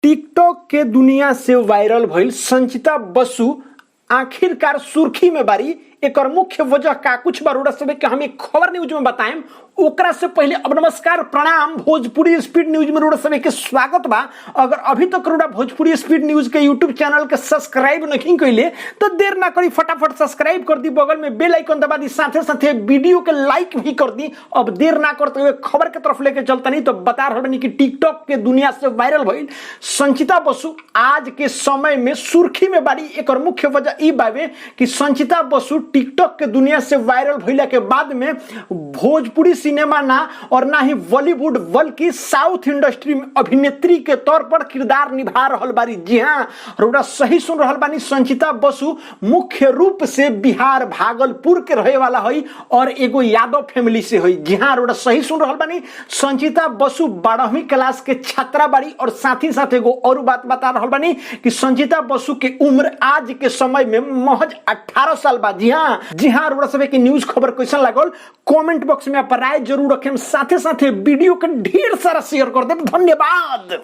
TikTok के दुनिया से वायरल भइल संचिता बसु आखिरकार सुर्खी में बारी। एकर मुख्य वजह का कुछ बार सब के हम एक खबर न्यूज में बताएम। ओकरा से पहले अब नमस्कार, प्रणाम, भोजपुरी स्पीड न्यूज में रोड़ा सब के स्वागत बा। अगर अभी तक रोड़ा भोजपुरी स्पीड न्यूज के यूट्यूब चैनल के सब्सक्राइब नहीं कैले तो देर ना करी, फटाफट सब्सक्राइब कर दी, बगल में बेल आइकन दबा दी, साथे साथे वीडियो के लाइक भी कर दी। अब देर ना करते हुए खबर के तरफ लेके चलता नहीं तो बता रहा बानी कि टिकटॉक के दुनिया से वायरल भइल संचिता बसु आज के समय में सुर्खी में बारी। एकर मुख्य वजह ई बावे कि संचिता बसु टिकटॉक के दुनिया से वायरल भइला के बाद में भोजपुरी सिनेमा ना और ना ही बॉलीवुड बल्कि साउथ इंडस्ट्री में अभिनेत्री के तौर पर किरदार निभा रहल बारी। जी हाँ, रउरा सही सुन रहल बानी, संचिता बसु मुख्य रूप से बिहार भागलपुर के रहे वाला हई और एगो यादव फैमिली से हई। जी हाँ, रउरा सही सुन रहल बानी, संचिता बसु 12वीं क्लास के छात्रा बारी। और साथ ही साथ एगो और बात बता रहल बानी कि संचिता बसु के उम्र आज के समय में महज 18 साल बा। जी हाँ, रउरा सब के न्यूज खबर कैसन लागल कमेंट बॉक्स में आप राय जरूर रखेम, साथे साथे वीडियो के ढेर सारा शेयर कर देब। धन्यवाद।